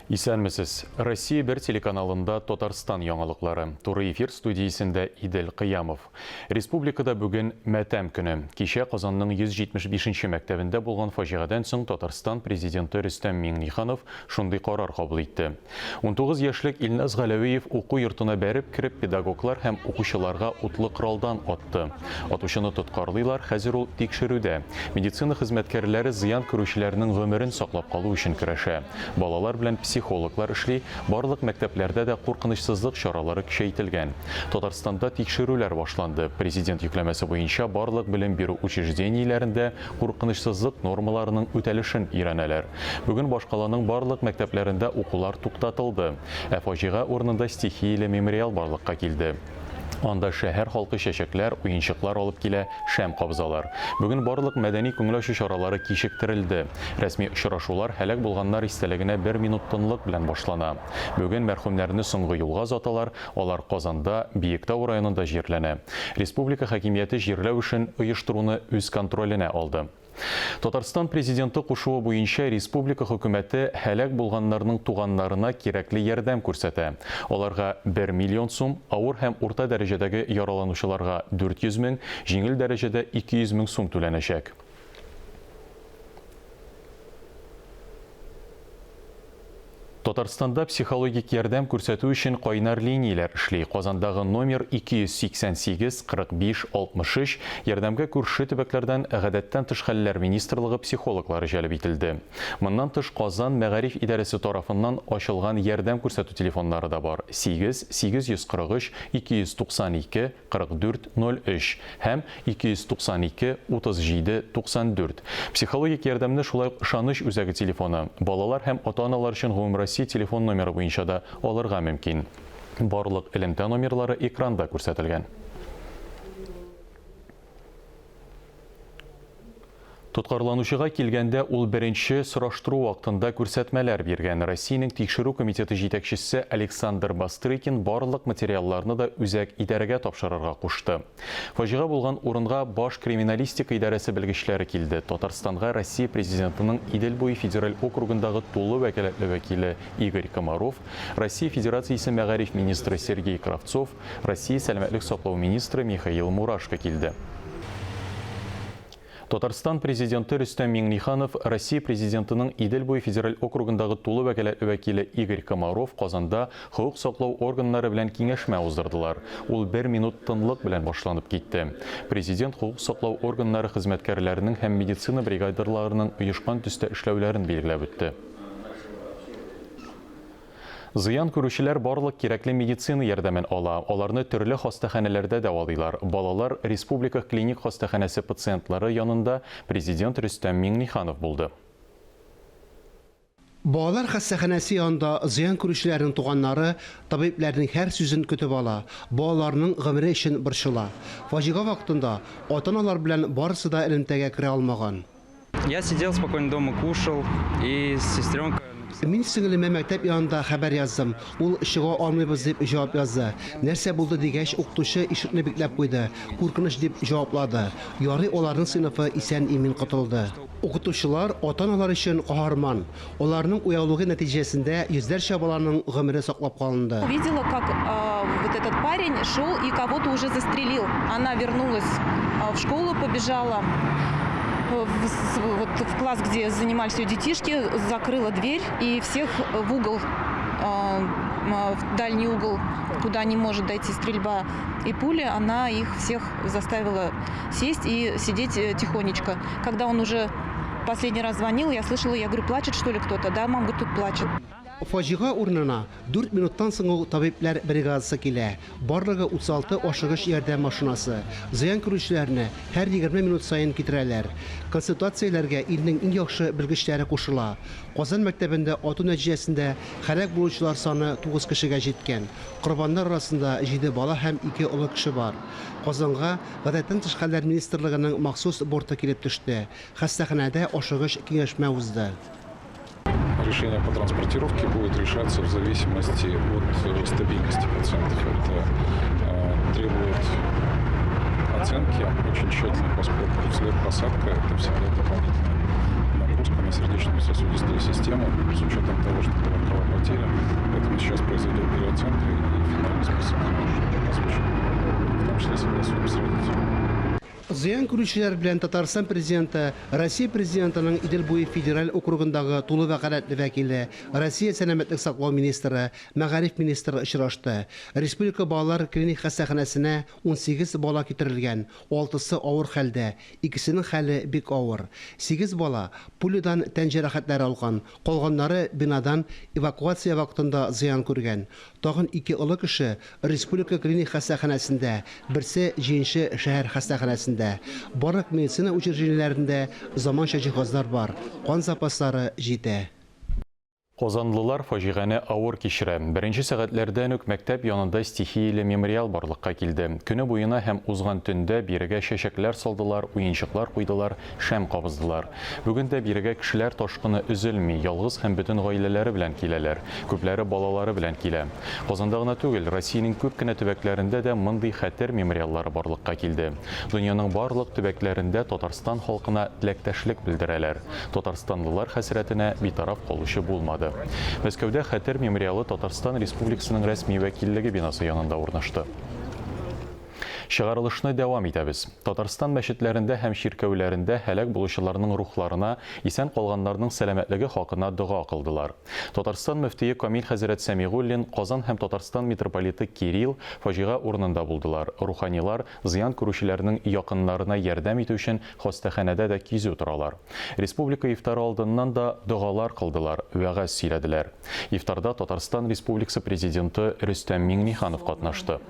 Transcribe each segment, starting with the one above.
Исәнмесез! Россия бер телеканалында Татарстан яңалыклары. Туры эфир студиясендә Идел Кыямов. Республикада бүген матәм көне. Кичә Казанның 175 нче мәктәбендә булган фаҗигадән соң Татарстан Президенты Рөстәм Миңнеханов шундый карар кабул итте. 19 яшьлек Илназ Галәвиев уку йортына бәреп кереп, педагоглар һәм укучыларга утлы коралдан атты. Атучыны тоткарлыйлар, хәзер ул тикшерүдә. Медицина хезмәткәрләре зыян күрүчеләрнең гомерен саклап калу өчен көрәшә. Балалар белән психологлар эшли, барлык мәктәпләрдә дә куркынычсызлык чаралары көчәйтелгән. Татарстанда тикшерүләр башланды. Президент йөкләмәсе буенча барлык белем бирү учреждениеләрендә куркынычсызлык нормаларының үтәлешен өйрәнәләр. Бүген башкаланың барлык мәктәпләрендә укулар туктатылды. Ә фаҗига урынында стихияле мемориал барлыкка килде. Анда шәһәр халкы чәчәкләр, уенчыклар алып килә, шәм кабызалар. Бүген барлык мәдәни-күңел ачу чаралары кичектерелде. Рәсми очрашулар һәлак булганнар истәлегенә бер минут тынлык белән башлана. Бүген мәрхүмнәрне соңгы юлга озаталар, алар Казанда, Биектау районында җирләнә. Республика хакимияте җирләү эшен оештыруны үз контроленә алды. Татарстан Президенты кушуы буенча республика хөкүмәте һәлак булганнарның туганнарына кирәкле ярдәм күрсәтә. Аларга бер миллион сум, авыр һәм урта дәрәҗәдәге яраланучыларга 400 мең, җиңел дәрәҗәдә 200 мең сум түләнәчәк. Татарстанда психологик ярдәм күрсәтү өчен кайнар линияләр эшли. Казандагы номер 288 45 63, ярдәмгә күрше төбәкләрдән Гадәттән тыш хәлләр министрлыгы психологлары җәлеп ителде. Моннан тыш, Казан мәгариф идарәсе тарафыннан ачылган ярдәм күрсәтү телефоннары да бар, 8 843 292 44 03 һәм 292 37 94. Психологик ярдәмне шулай ук Ышаныч үзәге телефоны, балалар һәм ата-аналар өчен гомумроссия телефон номеры буенча да алырга мөмкин. Барлык элемтә номерлары экранда күрсәтелгән. Тоткарланучыга килгәндә, ул беренче сораштыру вакытында күрсәтмәләр биргән. Россиянең Тикшерү комитеты җитәкчесе Александр Бастрыкин барлык материалларны да үзәк идарәгә тапшырырга кушты. Фаҗига булган урынга Баш криминалистика идарәсе белгечләре килде. Татарстанга Россия Президентының Идел буе федераль округындагы тулы вәкаләтле вәкиле Игорь Комаров, Россия Федерациясе мәгариф министры Сергей Кравцов, Россия сәламәтлек саклау министры Михаил Мурашко килде. Татарстан Президенты Рөстәм Миңнеханов, Россия Президентының Идел буе федераль округындагы тулы вәкаләтле вәкиле Игорь Комаров Казанда хокук саклау органнары белән киңәшмә уздырдылар. Ул бер минут тынлык белән башланып китте. Президент хокук саклау органнары хезмәткәрләренең һәм медицина бригадаларының оешкан төстә эшләүләрен билгеләп үтте. Зыян күрүчеләр барлык кирәкле медицина ярдәмен ала, аларны төрле хастаханәләрдә дәвалыйлар. Балалар республика клиник хастаханәсе пациентлары янында Президент Рөстәм Миңнеханов булды. Балалар хастаханәсе янында зыян күрүчеләрнең туганнары табибләрнең һәр сүзен көтеп ала, балаларының гомере өчен борчыла. Фаҗига вакытында ата-аналар белән барысы да элемтәгә керә алмаган. Я сидел спокойно дома, кушал, и сестренка написала. Мин сеңлемә мәктәп янында хәбәр яздым. Ул чыга алмыйбыз дип җавап язды. Нәрсә булды дигәч, укытучы ишекне бикләп куйды, куркыныч дип җаваплады. Ярый аларның сыйныфы исән-имин котылды. Укытучылар ата-аналар өчен каһарман. Аларның уяулыгы нәтиҗәсендә йөзләрчә баланың гомере саклап калынды. Увидела, как вот этот парень шел и кого-то уже застрелил. Она вернулась в школу, побежала вот в класс, где занимались ее детишки, закрыла дверь и всех в угол, в дальний угол, куда не может дойти стрельба и пули, она их всех заставила сесть и сидеть тихонечко. Когда он уже последний раз звонил, я слышала, я говорю, плачет что ли кто-то? Да, мама говорит, тут плачет. Фаҗига урынына 4 минуттан соң ук табибләр бригадасы килә. Барлыгы 36 ашыгыч ярдәм машинасы. Зыян күрүчеләрне һәр 20 минут саен китерәләр. Консультацияләргә илнең иң яхшы белгечләре кушыла. Казан мәктәбендә ату нәтиҗәсендә һәлак булучылар саны 9 кешегә җиткән. Корбаннар арасында 7 бала һәм 2 олы кеше бар. Казанга Гадәттән тыш хәлләр министрлыгының махсус борты килеп төште. Хастаханәдә ашыгыч киңәшмә узды. Решение по транспортировке будет решаться в зависимости от стабильности пациентов. Это требует оценки очень тщательно, поскольку взлет-посадка – это всегда дополнительная нагрузка на сердечно-сосудистую систему, с учетом того, что была кровопотеря. Сейчас произойдет переоценка и финальный список мы озвучим, в том числе согласуем с родителями. Зыян күрүчеләр белән Татарстан Президенты, Россия Президентының Идел буе федераль округындагы тулы вәкаләтле вәкиле, Россия сәламәтлек саклау министры, мәгариф министры очрашты. Республика балалар клиник хастаханәсенә 18 бала китерелгән, алтысы авыр хәлдә, икесенең хәле бик авыр. 8 бала пулядан тән җәрәхәтләре алган, калганнары бинадан эвакуация вакытында зыян күргән. Тагын ике олы кеше Республика клиник хастаханәсендә, берсе Җыенчы шәһәр хастаханәсендә. Барлык медицина учреждениеләрендә заманча җиһазлар бар, кан запаслары җитә. Казанлылар фаҗигане авыр кичерә. Беренче сәгатьләрдән үк мәктәп янында стихияле мемориал барлыкка килде. Көне буена һәм узган төндә бирегә чәчәкләр салдылар, уенчыклар куйдылар, шәм кабыздылар. Бүген дә бирегә кешеләр ташкыны өзелми, ялгыз һәм бөтен гаиләләре белән киләләр. Күпләре балалары белән килә. Казанда гына түгел, Россиянең күп кенә төбәкләрендә дә мондый хәтер мемориаллары барлыкка килде. Дөньяның барлык төбәкләрендә Татарстан халкына теләктәшлек белдерәләр. Татарстанлылар хәсрәтенә битараф калучы булмады. Мәскәүдә хәтер мемориалы Татарстан Республикасының рәсми вәкиллеге бинасы янында урнашты. Чыгарылышны дәвам итәбез. Татарстан мәчетләрендә һәм чиркәүләрендә һәлак булучыларның рухларына, исән калганнарның сәламәтлеге хакына дога кылдылар. Татарстан мөфтие Камил хәзрәт Сәмигуллин, Казан һәм Татарстан митрополиты Кирилл фаҗига урынында булдылар. Руханилар зыян күрүчеләрнең якыннарына ярдәм итү өчен хастаханәдә дә кизү торалар. Республика ифтары алдыннан да догалар кылдылар, вәгазь сөйләделәр. Ифтарда Татарстан Республикасы Президенты Рөстәм Миңнеханов катнашты.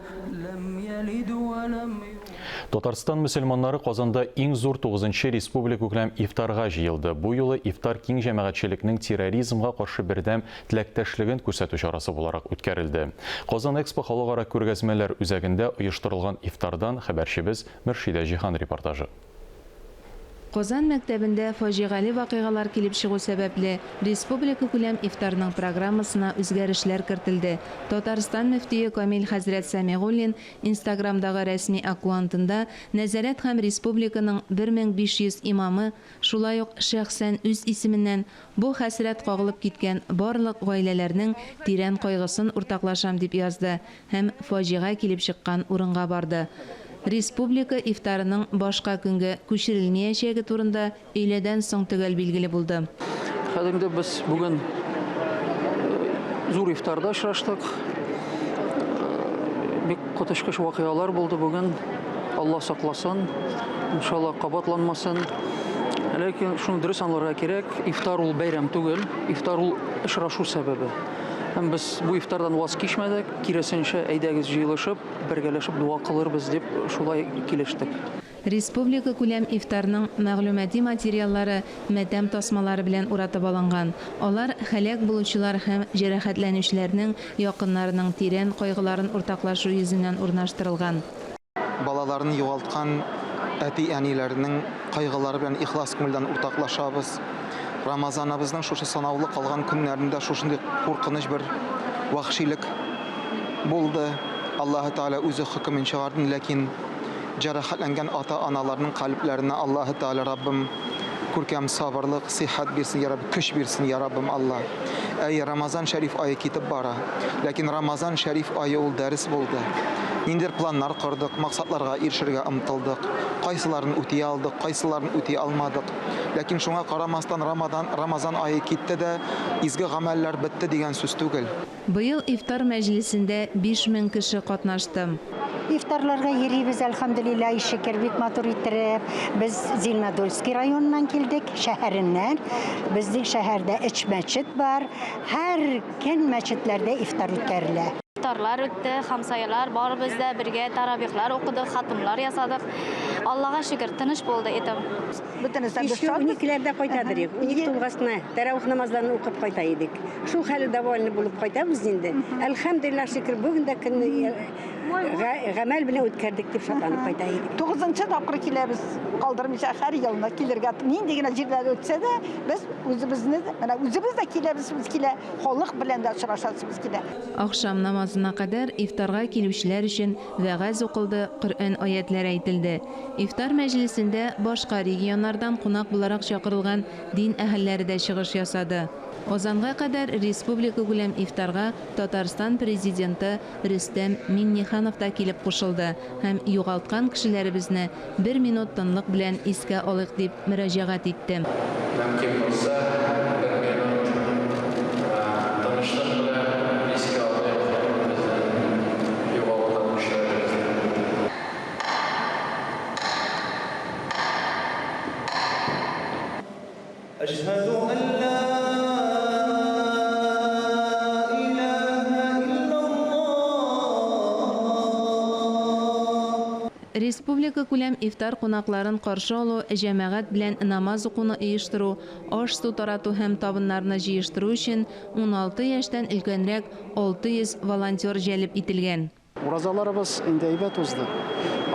Татарстан мөселманнары Казанда иң зур 9нчы республикакүләм ифтарга җыелды. Бу юлы ифтар киң җәмәгатьчелекнең терроризмга каршы бердәм теләктәшлеген күрсәтү чарасы буларак үткәрелде. Казан Экспо халыкара күргәзмәләр үзәгендә оештырылган ифтардан хәбәрчебез Мөршидә Җиһан репортажы. Казан мәктәбендә фаҗигале вакыйгалар килеп чыгу сәбәпле, республикакүләм ифтарның программасына үзгәрешләр кертелде. Татарстан мөфтие Камил хәзрәт Сәмигуллин Инстаграмдагы рәсми аккуантында нәзарәт һәм республиканың 1500 имамы, шулай ук шәхсән үз исеменнән бу хәсрәт кагылып киткән барлык гаиләләрнең тирән кайгысын уртаклашам дип язды һәм фаҗига килеп чыккан урынга барды. Республика ифтарының башка көнгә күчерелмиячәге турында өйләдән соң төгәл билгеле булды. Хәзер инде без бүген зур ифтарда очраштык. Бик коточкыч вакыйгалар булды бүген. Алла сакласын, иншалла кабатланмасын. Ләкин шуны дөрес аңларга кирәк, ифтар ул бәйрәм түгел, ифтар ул очрашу сәбәбе. Һәм без бу ифтардан ваз кичмәдек, киресенчә, әйдәгез җыелышып, бергәләшеп дуа кылырбыз дип шулай килештек. Республикакүләм ифтарның мәгълүмати материаллары матәм тасмалары белән уратып алынган. Алар һәлак булучылар һәм җәрәхәтләнүчеләрнең якыннарының тирән кайгыларын уртаклашу йөзеннән урнаштырылган. Балаларын югалткан әти-әниләрнең кайгылары белән ихлас күңелдән уртаклашабыз. Рамазаныбызның шушы санаулы калган көннәрендә шушындый куркыныч бер вәхшилек булды. Аллаһы Тәгалә үзе хөкемен чыгарды, ләкин җәрәхәтләнгән ата-аналарның кальбләренә Аллаһы Тәгалә Раббым күркәм сабырлык, сихәт бирсен, я Рабби, көч бирсен, я Раббым Алла. Әй, Рамазан шәриф ае китеп бара. Ләкин Рамазан шәриф ае ул дәрес булды. Ниндидер планнар кордык, максатларга ирешергә омтылдык. Кайсыларын үти алдык, кайсыларын үти алмадык. Ләкин шуңа карамастан Рамадан, Рамазан ае китте дә, изге гамәлләр бетте дигән сүз түгел. Быел ифтар мәҗлесендә 5000 кеше катнашты. Ифтарларга йөрибез, әлхәмдүлилләһи шөкер, бик матур иттереп. Без Зеленодольский районыннан килдек, шәһәреннән. Безнең шәһәрдә өч мәчет бар. Һәр көн мәчетләрдә ифтар үткәрелә. Ифтарлар үтте, хамсаялар, барыбыз да бергә таравихлар укыдык, хатымлар ясадык. Аллага шөкер, тыныч булды итем. Бөтенесе без Кичке шатбыз. уникеләрдә кайтадыр идек. Унике тулгасына тәравих намазларын укып кайта идек. Шул хәле довольны булып кайтабыз инде. Әлхәмдүлилләһ шөкер, бүген дә көнне гамәл белән үткәрдек дип шатланып кайта идек. Тугызынчы тапкыр киләбез, калдырмыйча һәр елны килергә. Нинди генә җирләр үтсә дә, без үзебезне, менә үзебез дә киләбез, без килә, халык белән дә очрашасыбыз килә. Ахшам намазына кадәр ифтарга килүчеләр өчен вәгазь укылды, Коръән аятләре әйтелде. Ифтар мәҗлесендә башка регионнардан кунак буларак чакырылган дин әһелләре дә чыгыш ясады. Азанга кадәр республикакүләм ифтарга Татарстан Президенты Рөстәм Миңнеханов та килеп кушылды һәм югалткан кешеләребезне бер минут тынлык белән искә алыйк дип мөрәҗәгать итте. Мөмкин булса, бер минут тынычлык белән искә алыйк безнең югалткан кешеләребезне. Әшһәдү ән лә иләһә иллаллаһ. Республикакүләм ифтар кунакларын каршы алу, җәмәгать белән намаз укуны оештыру, аш-су тарату һәм табыннарны җыештыру өчен 16 яшьтән өлкәнрәк 600 волонтер җәлеп ителгән. Уразаларыбыз инде әйбәт узды.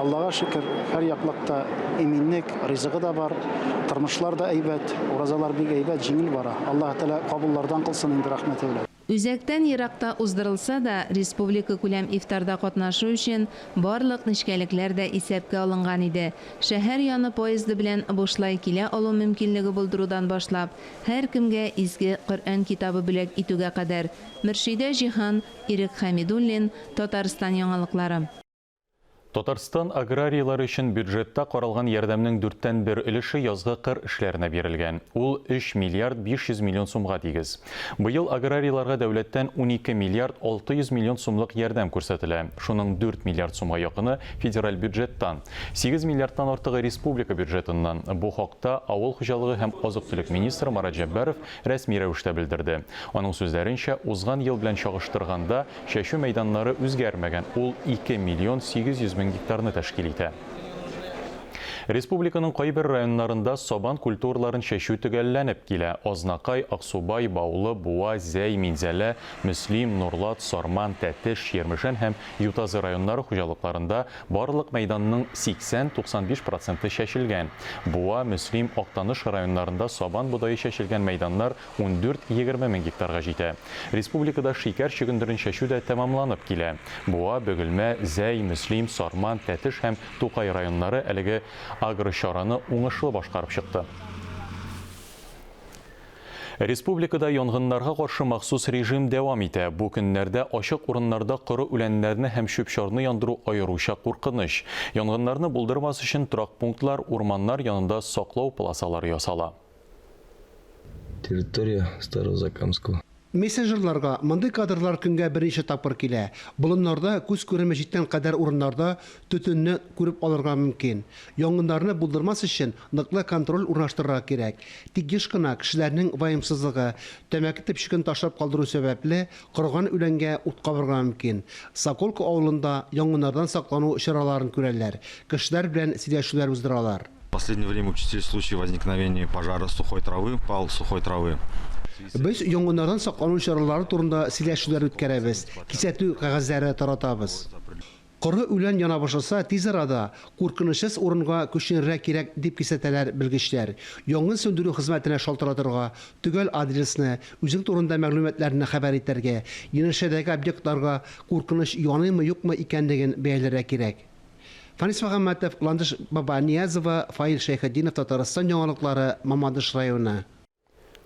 Аллага шөкер, һәр яклап та иминлек, ризыгы да бар, тормышлар да әйбәт, уразалар бик әйбәт, җиңел бара. Аллаһы Тәгалә кабуллардан кылсын инде рәхмәте белән. Үзәктән еракта уздырылса да, республикакүләм ифтарда катнашу өчен барлык нечкәлекләр дә исәпкә алынган иде. Шәһәр яны поезды белән бушлай килә алу мөмкинлеге булдырудан башлап, һәркемгә изге Коръән китабы бүләк итүгә кадәр. Мөршидә Җиһан, Ирек Хәмидуллин, Татарстан яңалыклары. Татарстан аграрийлары өчен бюджетта каралган ярдәмнең дүрттән бер өлеше язгы кыр эшләренә бирелгән. Ул 3 миллиард 500 миллион сумга тигез. Быел аграрийларга дәүләттән 12 миллиард 600 миллион сумлык ярдәм күрсәтелә. Шуның 4 миллиард сумга якыны федераль бюджеттан, 8 миллиардтан артыгы республика бюджетыннан. Бу хакта авыл хуҗалыгы һәм азык-төлек министры Марат Җәббаров рәсми рәвештә белдерде. Аның сүзләренчә, узган ел белән чагыштырганда, чәчү мәйданнары үзгәрмәгән, ул 2 миллион 800 мең гектарны тәшкил итә. Республиканың кайбер районнарында сабан культураларын чәчү төгәлләнеп килә. Азнакай, Аксубай, Баулы, Буа, Зәй, Минзәлә, Мөслим, Нурлат, Сарман, Тәтеш, Чирмешән һәм Ютазы районнары хуҗалыкларында Барлык мәйданның 80-95 проценты чәчелгән. Буа, Мөслим, Актаныш районнарында сабан бодае чәчелгән мәйданнар 14-20 мең гектарга җитә. Республикада шикәр чөгендерен чәчү дә тәмамланып килә. Буа, Бөгелмә, Зәй, Мөслим, Сарман, Тәтеш һәм Тукай районнары әлеге агрочараны уңышлы башкарып чыкты. Республикада янгыннарга каршы махсус режим дәвам итә. Бу көннәрдә ачык урыннарда коры үләннәрне һәм чүп-чарны яндыру аеруча куркыныч. Янгыннарны булдырмас өчен торак пунктлар, урманнар янында саклау полосалары ясала. Территория Старого Закамского. Мессенджерларга мондый кадрлар көнгә берничә тапкыр килә. Болыннарда күз күреме җиткән кадәр урыннарда төтенне күреп алырга мөмкин. Янгыннарны булдырмас өчен ныклы контроль урнаштырырга кирәк. Тик еш кына кешеләрнең ваемсызлыгы, тәмәке төпчеген ташлап калдыру сәбәпле, корыган үләнгә ут кабарга мөмкин. Соколка авылында янгыннардан саклану чараларын күрәләр, кешеләр белән сөйләшүләр уздыралар. В последнее время участились случаи возникновения пожара сухой травы, пал сухой травы. Без янгыннардан саклану чаралары турында сөйләшүләр үткәрәбез, кисәтү кәгазьләре таратабыз. Коры үлән яна башласа, тиз арада куркынычсыз урынга күченергә кирәк, дип кисәтәләр белгечләр. Янгын сүндерү хезмәтенә шалтыратырга, төгәл адресны, үзең турында мәгълүматларны хәбәр итәргә, янәшәдәге объектларга куркыныч яныймы-юкмы икәнлеген бәяләргә кирәк. Фанис Мөхәммәтов, Ландыш Бабаниязова, Фаил Шәйхетдинов, Татарстан яңалыклары, Мамадыш районы.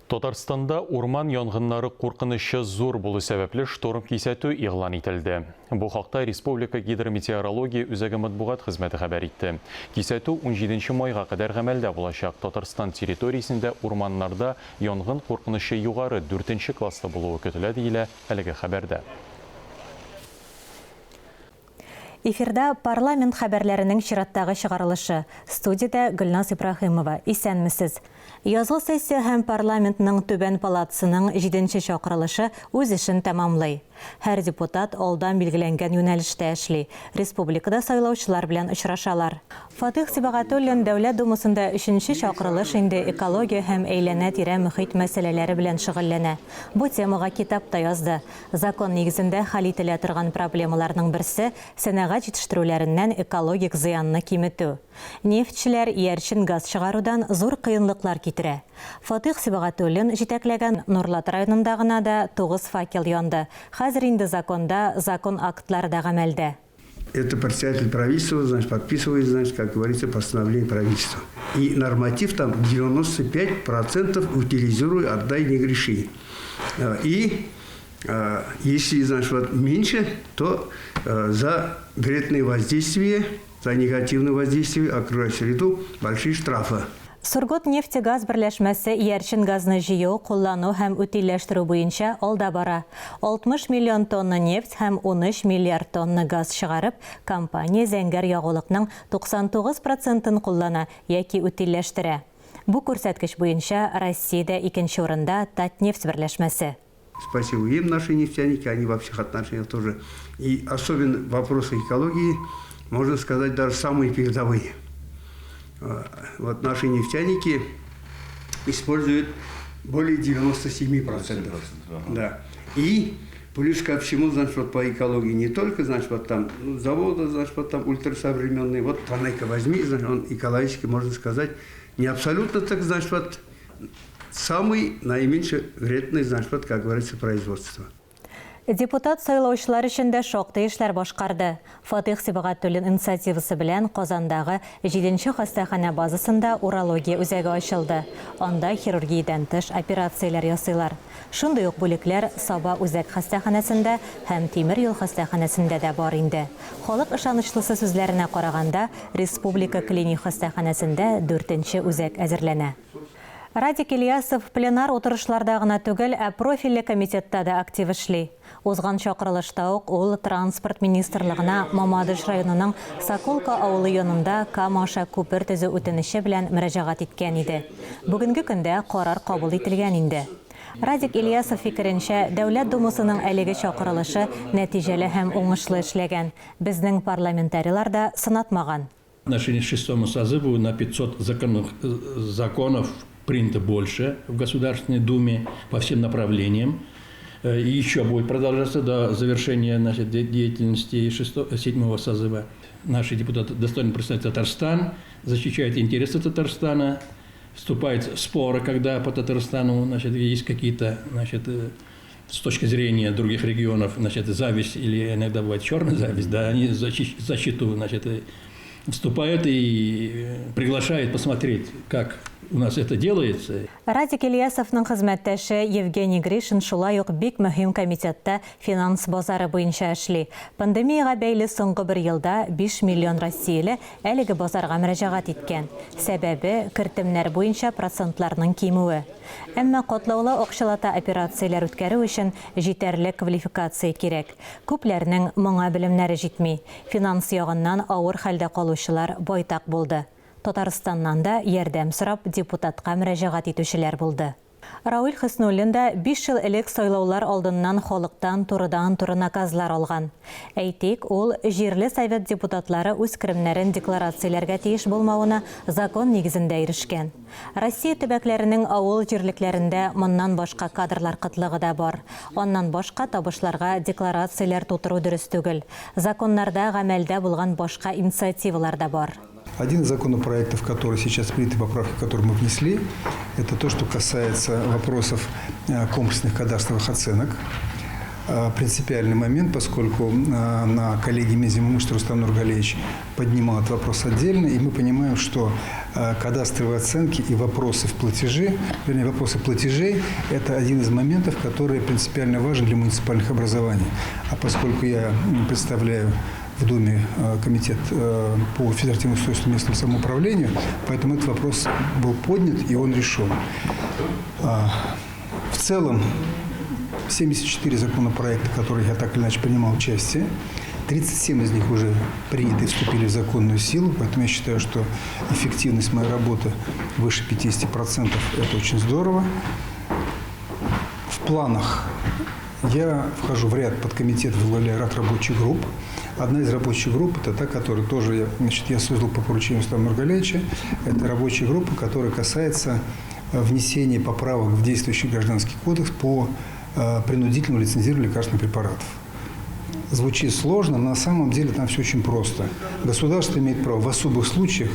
Татарстанда урман янгыннары куркынычы зур булу сәбәпле шторм кисәтү игълан ителде. Бу хакта Республика гидрометеорология үзәге матбугат хезмәте хәбәр итте. Кисәтү унҗиденче майга кадәр гамәлдә булачак. Татарстан территориясендә урманнарда янгын куркынычы югары, дүртенче класслы булуы көтелә, диелә әлеге хәбәрдә. Эфирда парламент хәбәрләренең чираттагы чыгарылышы. Студиядә Гөлназ Ибраһимова. Исәнмесез. Язгы сессия һәм парламентның түбән палатасының җиденче чакырылышы үз эшен тәмамлый. Һәр депутат алдан билгеләнгән юнәлештә эшли, республикада сайлаучылар белән очрашалар. Фатыйх Сибагатуллин Дәүләт Думасында өченче чакырылыш инде экология һәм әйләнә-тирә мохит мәсьәләләре белән шөгыльләнә. Бу темага китап та язды. Закон нигезендә хәл ителә торган проблемаларның берсе, сәнәгать җитештерүләреннән экологик зыянны киметү. Нефтьчеләр иярчен газ чыгарудан зур кыенлыклар китерә. Фатыйх Сибагатуллин җитәкләгән Нурлат районында гына да тугыз факел янды. Хәзер инде законда закон актлары да гамәлдә. Это председатель правительства, значит, подписывает, значит, как говорится, постановление правительства. И норматив там 95% утилизируй, отдай, не греши. И если, значит, вот меньше, то за вредные воздействия, за негативное воздействие окружающую среду большие штрафы. Сургутнефтегаз берләшмәсе иярчен газны җыю, куллану һәм утильләштерү буенча алда бара. 60 миллион тонна нефть һәм 13 миллиард тонна газ чыгарып, компания зәңгәр ягулыкның 99 процентын куллана яки утильләштерә. Бу күрсәткеч буенча Россиядә икенче урында Татнефть берләшмәсе. Спасибо им, наши нефтяники, они во всех отношениях тоже. И особенно в вопросах экологии, можно сказать, даже самые передовые. Вот наши нефтяники используют более 97%. Да. И плюс ко всему, значит, вот по экологии не только, значит, вот там ну, заводы, значит, вот там ультрасовременные. Вот Танеко возьми, значит, он экологически, можно сказать, не абсолютно так, значит, вот самый наименьший вредный, значит, вот, как говорится, производство. Депутат сайлаучылар өчен дә шактый эшләр башкарды. Фатих Сибагатуллин инициативасы белән Казандагы җиденче хастаханә базасында урология үзәге ачылды. Анда хирургиядән тыш операцияләр ясыйлар. Шундый ук бүлекләр Саба үзәк хастаханәсендә һәм тимер юл хастаханәсендә дә бар инде. Халык ышанычлысы сүзләренә караганда, Республика клиник хастаханәсендә дүртенче үзәк әзерләнә. Радик Ильясов пленар утырышларда гына түгел, ә профильле комитетта да актив эшли. Узган чакырылышта ук ул Транспорт министрлыгына Мамадыш районының Соколка авылы янында Кама аша күпер төзү үтенече белән мөрәҗәгать иткән иде. Бүгенге көндә карар кабул ителгән инде. Радик Ильясов фикеренчә, Дәүләт Думасының әлеге чакырылышы нәтиҗәле һәм уңышлы эшләгән. Безнең парламентарийлар да сынатмаган. Отношении шестому созыву на 500 законов, законов принято больше в Государственной Думе по всем направлениям. И еще будет продолжаться до завершения, значит, деятельности седьмого созыва. Наши депутаты достойно представляют Татарстан, защищают интересы Татарстана, вступают в споры, когда по Татарстану, значит, есть какие-то, значит, с точки зрения других регионов, значит, зависть или иногда бывает черная зависть, да, они в защиту, значит, вступают и приглашают посмотреть, как у нас это делается. Радик Ильясовның хезмәттәше Евгений Гришин шулай ук бик мөһим комитетта финанс базары буенча эшли. Пандемиягә бәйле соңгы бер елда 5 миллион россияле әлеге базарга мөрәҗәгать иткән. Сәбәбе, кертемнәр буенча процентларның кимүе. Әмма катлаулы акчалата операцияләр үткәрү өчен җитәрлек квалификация кирәк. Күпләрнең моңа белемнәре җитми. Финанс ягыннан авыр хәлдә калучылар байтак булды. Татарстаннан да ярдәм сорап депутатка мөрәҗәгать итүчеләр булды. Рауил Хөснуллин да 5 ел элек сайлаулар алдыннан халыктан турыдан-туры наказлар алган. Әйтик, ул җирле совет депутатлары үз керемнәрен декларацияләргә тиеш булмавына закон нигезендә ирешкән. Россия төбәкләренең авыл җирлекләрендә моннан башка кадрлар кытлыгы да бар. Аннан башка табышларга декларацияләр тутыру дөрес түгел. Законнарда гамәлдә булган башка инициативалар да бар. Один из законопроектов, который сейчас приняты, поправки, которые мы внесли, это то, что касается вопросов комплексных кадастровых оценок. Принципиальный момент, поскольку на коллегии Минземимущества Рустам Нургалиевич поднимал этот вопрос отдельно, и мы понимаем, что кадастровые оценки и вопросы в платежи, вернее, вопросы платежей – это один из моментов, который принципиально важен для муниципальных образований. А поскольку я представляю в Думе комитет по федеративному устройству местному самоуправлению, поэтому этот вопрос был поднят и он решен. В целом, 74 законопроекта, в которых я так или иначе принимал участие, 37 из них уже приняты и вступили в законную силу, поэтому я считаю, что эффективность моей работы выше 50%, это очень здорово. В планах я вхожу в ряд подкомитетов, возглавляю ряд рабочих групп. Одна из рабочих групп, это та, которую тоже я, значит, я создал по поручению Рустама Нургалиевича. Это рабочая группа, которая касается внесения поправок в действующий гражданский кодекс по принудительному лицензированию лекарственных препаратов. Звучит сложно, но на самом деле там все очень просто. Государство имеет право в особых случаях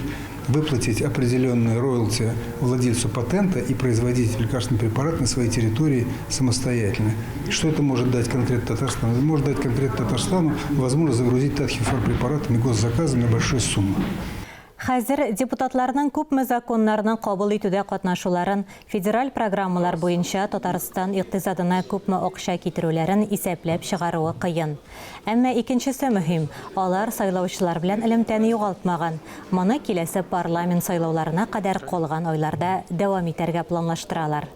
выплатить определенные роялти владельцу патента и производить лекарственный препарат на своей территории самостоятельно. Что это может дать конкретно Татарстану? Это может дать конкретно Татарстану возможность загрузить татхифар препаратами госзаказами на большие суммы. Хәзер депутатларның күпме законнарны кабул итүдә катнашуларын, федераль программалар буенча Татарстан икътисадына күпме акча китерүләрен исәпләп чыгаруы кыен. Әмма икенчесе мөһим, алар сайлаучылар белән элемтәне югалтмаган. Моны киләсе парламент сайлауларына кадәр калган айларда дәвам итәргә планлаштыралар.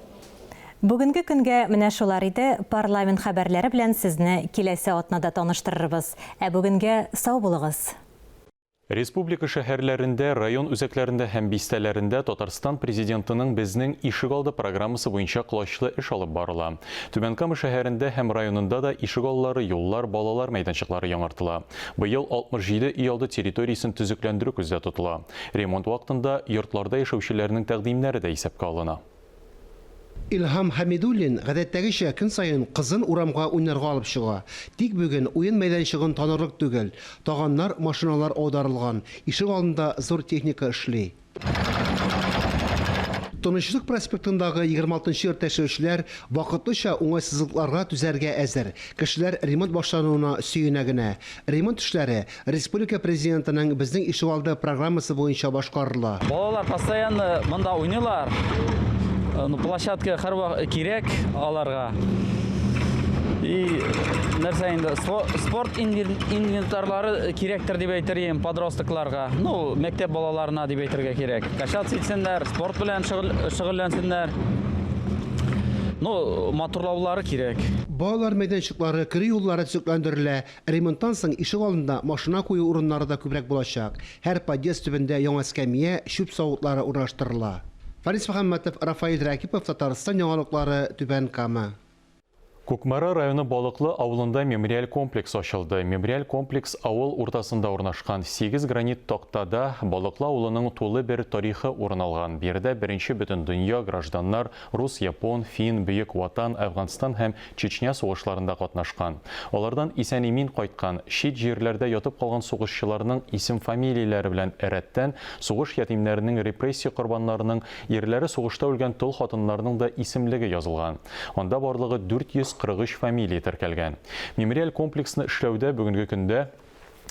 Бүгенге көнгә менә шулар иде, парламент хәбәрләре белән сезне киләсе атнада таныштырырбыз. Ә бүгенгә сау булыгыз! Республика шәһәрләрендә, район үзәкләрендә һәм бистәләрендә Татарстан Президентының Безнең ишегалды программасы буенча колачлы эш алып барыла. Түбән Кама шәһәрендә һәм районында да ишегаллары, юллар, балалар мәйданчыклары яңартыла. Быел 67 өйалды территориясен төзекләндерү күздә тотыла. Ремонт вакытында йортларда яшәүчеләрнең тәкъдимнәре дә исәпкә алына. Илһам Хәмидуллин, гадәттәгечә, көн саен кызын урамга уйнарга алып чыга. Тик бүген уен мәйданчыгын танырлык түгел. Таганнар, машиналар аударылган, ишек алдында зур техника эшли. Тынычлык проспектындагы 26 нчы йортта яшәүчеләр вакытлыча уңайсызлыкларга түзәргә әзер. Кешеләр ремонт башлануына сөенә генә. Ремонт эшләре Республика Президентының Безнең ишегалды программасы буенча башкарыла. Балалар постоянно монда уйныйлар. Ну, площадка һәрвакыт кирәк аларга. И нәрсә инде, спорт инвентарлары кирәктер дип әйтер идем подростокларга. Ну, мәктәп балаларына дип әйтергә кирәк. Качаться итсеннәр, спорт белән шөгыльләнсеннәр. Ну, матурлаулары кирәк. Балалар мәйданчыклары, керү юллары төзекләндерелә, Ремонттан соң ишегалдында машина кую урыннары да күбрәк булачак, һәр подъезд төбендә яңа эскәмия, чүп савытлары урнаштырыла. Фарис Мөхәммәтов, Рафаэль Рәкипов, Татарстан яңалыклары, Түбән Кама. Кукмара районы Балыклы авылында мемориаль комплекс ачылды. Мемориаль комплекс авыл уртасында урнашкан. Сигез гранит тактада Балыклы авылының тулы бер тарихы урын алган. Биредә Беренче бөтендөнья, гражданнар, рус, япон, фин, Бөек Ватан, Әфганстан һәм Чечня сугышларында катнашкан, алардан исән-имин кайткан, чит җирләрдә ятып калган сугышчыларның исем-фамилияләре белән рәттән, сугыш ятимнәренең, репрессия корбаннарының, ирләре сугышта үлгән тол хатыннарның да исемлеге язылган. Анда барлыгы 443 фамилия теркәлгән. Мемориаль комплексны эшләүдә бүгенге көндә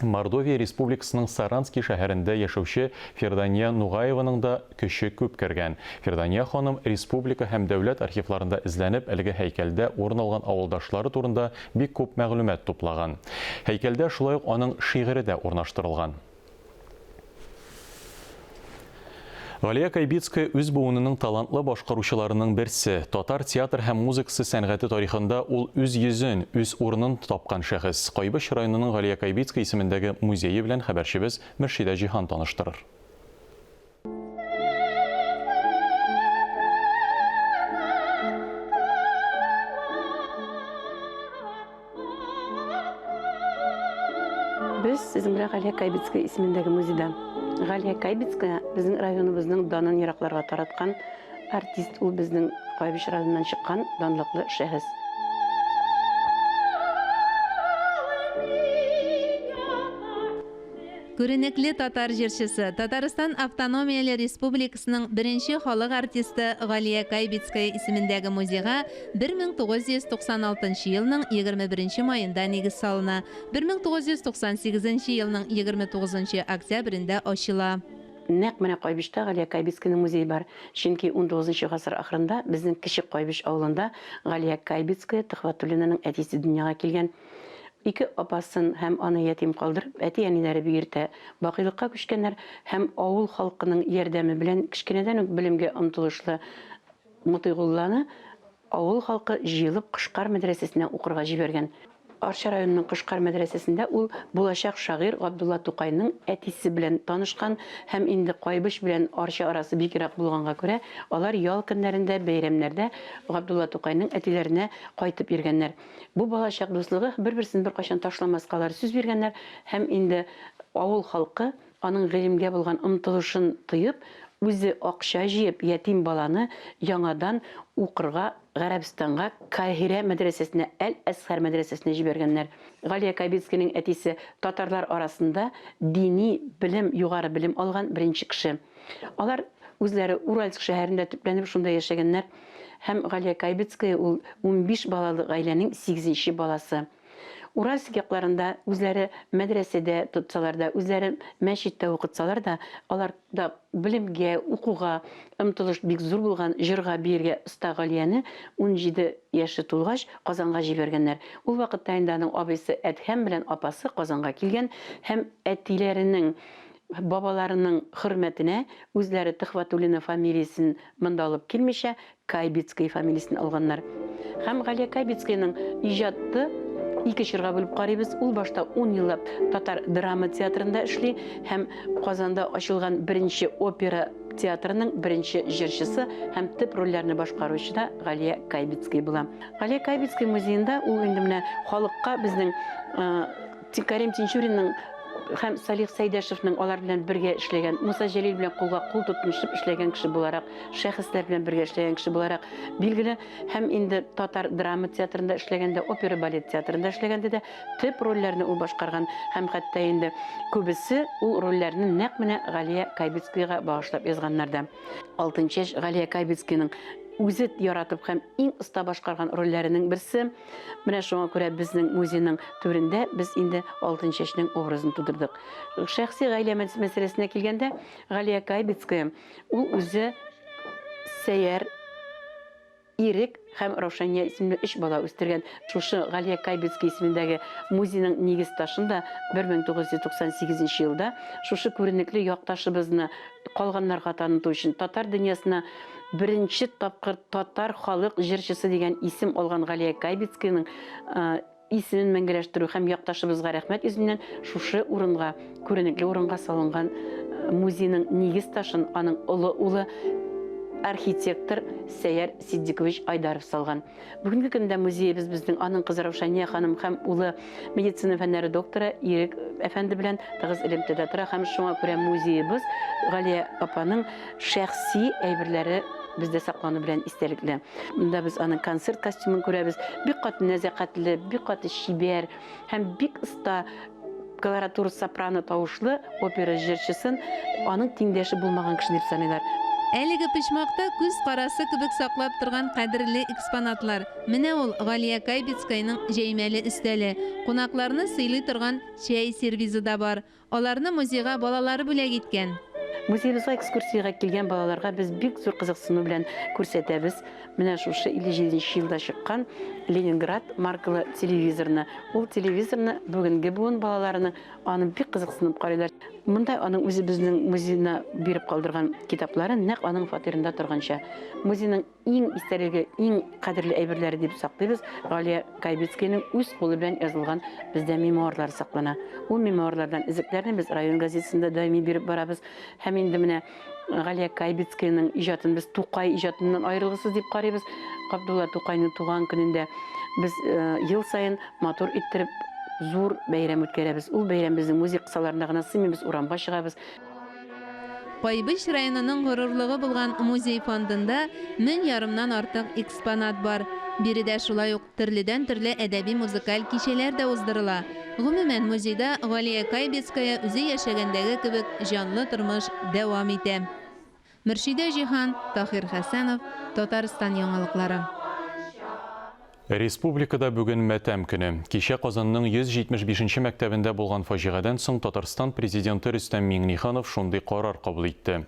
Мордовия Республикасының Сарански шәһәрендә яшәүче Фирдания Нугаеваның да көче күп кергән. Фирдания ханым республика һәм дәүләт архивларында эзләнеп, әлеге һәйкәлдә урын алган авылдашлары турында бик күп мәгълүмат туплаган. Һәйкәлдә шулай ук аның шигыре дә урнаштырылган. Галия Кайбицкая үз буынының талантлы башкаручыларының берсе. Татар театр һәм музыкасы сәнгате тарихында ул үз йөзен, үз урынын тапкан шәхес. Кайбыч районының Галия Кайбицкая исемендәге музее белән хәбәрчебез Мөршидә Җиһан таныштырыр. Без сезнең белән Галия Кайбицкая исемендәге музейда. Галия Кайбицкая безнең районыбызның данын еракларга тараткан артист, ул безнең Кайбыч районыннан чыккан данлыклы шәхес. Күренекле татар җырчысы, Татарстан Автономияле Республикасының беренче халык артисты Галия Кайбицкая исемендәге музейга 1996 елның 21 маенда нигез салына, 1998 елның 29 октябрендә ачыла. Нәкъ менә Кайбычта Галия Кайбицкаяның музее бар. Чөнки унтугызынчы гасыр ахырында безнең Кече Кайбыч авылында Галия Кайбицкая Төхвәтуллинаның әтисе дөньяга килгән. Ике апасын һәм аны ятим калдырып, әти-әниләре бик иртә бакыйлыкка күчкәннәр һәм авыл халкының ярдәме белән кечкенәдән үк белемгә омтылышлы Мотыйгулланы авыл халкы җыелып Кышкар мәдрәсәсенә укырга җибәргән. Арча районының Кышкар мәдрәсәсендә ул булачак шагыйрь Габдулла Тукайның әтисе белән танышкан һәм инде Кайбыч белән Арча арасы бик ерак булганга күрә, алар ял көннәрендә, бәйрәмнәрдә Габдулла Тукайның әтиләренә кайтып йөргәннәр. Бу балачак дуслыгы бер-берсен беркайчан ташламаска алар сүз биргәннәр һәм инде авыл халкы аның гыйлемгә булган омтылышын тоеп, үзе акча җыеп, ятим баланы яңадан укырга Гарәбстанга Каһирә мәдрәсәсенә, Әл-Әзһәр мәдрәсәсенә җибәргәннәр. Галия Кайбицкийның әтисе татарлар арасында дини белем, югары белем алган беренче кеше. Алар үзләре Уральск шәһәрендә төпләнеп, шунда яшәгәннәр. Һәм Галия Кайбицкая ул 15 балалы гаиләнең сигезенче баласы. Уральск якларында үзләре мәдрәсәдә тотсалар да, үзләре мәчеттә укытсалар да, аларда белемгә, укуга омтылыш бик зур булган, җырга, биергә оста Галияне 17 яше тулгач, Казанга җибәргәннәр. Ул вакытта инде аның абыйсы Әдһәм белән апасы Казанга килгән һәм әтиләренең, бабаларының хөрмәтенә үзләре Төхвәтуллина фамилиясен монда алып килмичә, Кайбицкая фамилиясен алганнар. Һәм Галия Кайбицкаяның иҗаты ике чорга бүлеп карыйбыз. Ул башта ун еллап татар драма театрында эшли һәм Казанда ачылган беренче опера театрының беренче җырчысы һәм төп рольләрне башкаручы да Галия Кайбицкая була. Галия Кайбицкая музеенда ул инде менә халыкка безнең Кәрим Тинчуринның һәм Салих Сәйдәшевнең алар белән бергә эшләгән, Муса Җәлил белән кулга кул тотынышып эшләгән кеше буларак, шәхесләр белән бергә эшләгән кеше буларак билгеле. Һәм инде татар драма театрында эшләгәндә, опера балет театрында эшләгәндә дә төп рольләрне ул башкарган һәм хәтта инде күбесе ул рольләрне нәкъ менә Галия Кайбицкаяга багышлап язганнар да. Алтынчәч Галия Кайбицкаяның үзе яратып һәм иң оста башкарган рольләренең берсе. Менә шуңа күрә безнең музейның түрендә без инде Алтынчәчнең образын тудырдык. Шәхси гаилә мәсьәләсенә килгәндә, Галия Кайбицкая ул үзе Сәяр, Ирек һәм Раушания исемле өч бала үстергән. Шушы Галия Кайбицкая исемендәге музейның нигез ташын да 1998 нче елда шушы күренекле якташыбызны калганнарга таныту өчен татар дөньясына беренче тапкыр татар халык җырчысы дигән исем алган Галия Кайбицкаяның исемен мәңгеләштерү һәм якташыбызга рәхмәт йөзеннән шушы урынга, күренекле урынга салынган музейның нигез ташын аның олы улы архитектор Сәяр Ситдикович Айдаров салган. Бүгенге көндә музеебыз безнең аның кызы Раушания ханым һәм улы медицина фәннәре докторы Ирек әфәнде белән тыгыз элемтәдә тора һәм шуңа күрә музеебыз Галия апаның шәхси әйберләре бездә саклану белән истәлекле. Монда без аның концерт костюмын күрәбез. Бик каты нәзакәтле, бик каты чибәр һәм бик оста колоратура сопрано тавышлы опера җырчысын аның тиңдәше булмаган кеше дип саныйлар. Әлеге почмакта күз карасы кебек саклап торган кадерле экспонатлар. Менә ул, Галия Кайбицкаяның җәймәле өстәле. Кунакларны сыйлый торган чәй сервизы да бар. Аларны музейга балалары бүләк иткән. Музеебызга экскурсиягә килгән балаларга без бик зур кызыксыну белән күрсәтәбез менә шушы 57 нче елда чыккан Ленинград маркалы телевизорны. Ул телевизорны бүгенге буын балаларының аны бик кызыксынып карыйлар. Монда аның үзебезнең музеена биреп калдырган китаплары нәкъ аның фатирында торганча. Музейның Иң истәлеге, иң кадерле әйберләре дип саклыйбыз, Галия Кайбицкаяның үз кулы белән язылган бездә мемуарлары саклана. Ул мемуарлардан өзекләрне без район газетасында даими биреп барабыз. Һәм инде менә Галия Кайбицкаяның иҗатын без Тукай иҗатыннан аерылгысыз дип карыйбыз. Габдулла Тукайның туган көнендә без ел саен матур иттереп зур бәйрәм үткәрәбез. Ул бәйрәм безнең музей кысаларында гына сыймый, без урамга чыгабыз. Кайбыч районының горурлыгы булган музей фондында мең ярымнан артык экспонат бар. Биредә шулай ук төрледән-төрле әдәби-музыкаль кичәләр дә уздырыла. Гомумән, музейда Галия Кайбицкая үзе яшәгәндәге кебек җанлы тормыш дәвам итә. Мөршидә Җиһан, Таһир Хәсәнов, Татарстан яңалыклары. Республикада бүген матәм көне. Кичә Казанның 175 нче мәктәбендә булган фаҗигадән соң Татарстан Президенты Рөстәм Миңнеханов шундый карар кабул итте.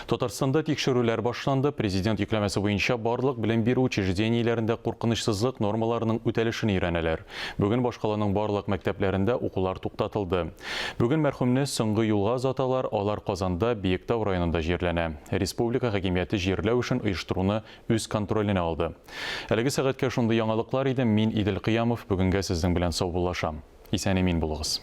Татарстанда тикшерүләр башланды, Президент йөкләмәсе буенча барлык белем бирү учреждениеләрендә куркынычсызлык нормаларының үтәлешен өйрәнәләр. Бүген башкаланың барлык мәктәпләрендә укулар туктатылды. Бүген мәрхүмне соңгы юлга озаталар, алар Казанда, Биектау районында җирләнә. Республика хакимияте җирләү эшен оештыруны үз контроленә алды. Әлеге сәгатькә шундый яңалыклар иде, мин Идел Кыямов, бүгенгә сезнең белән саубуллашам. Исән-имин булыгыз.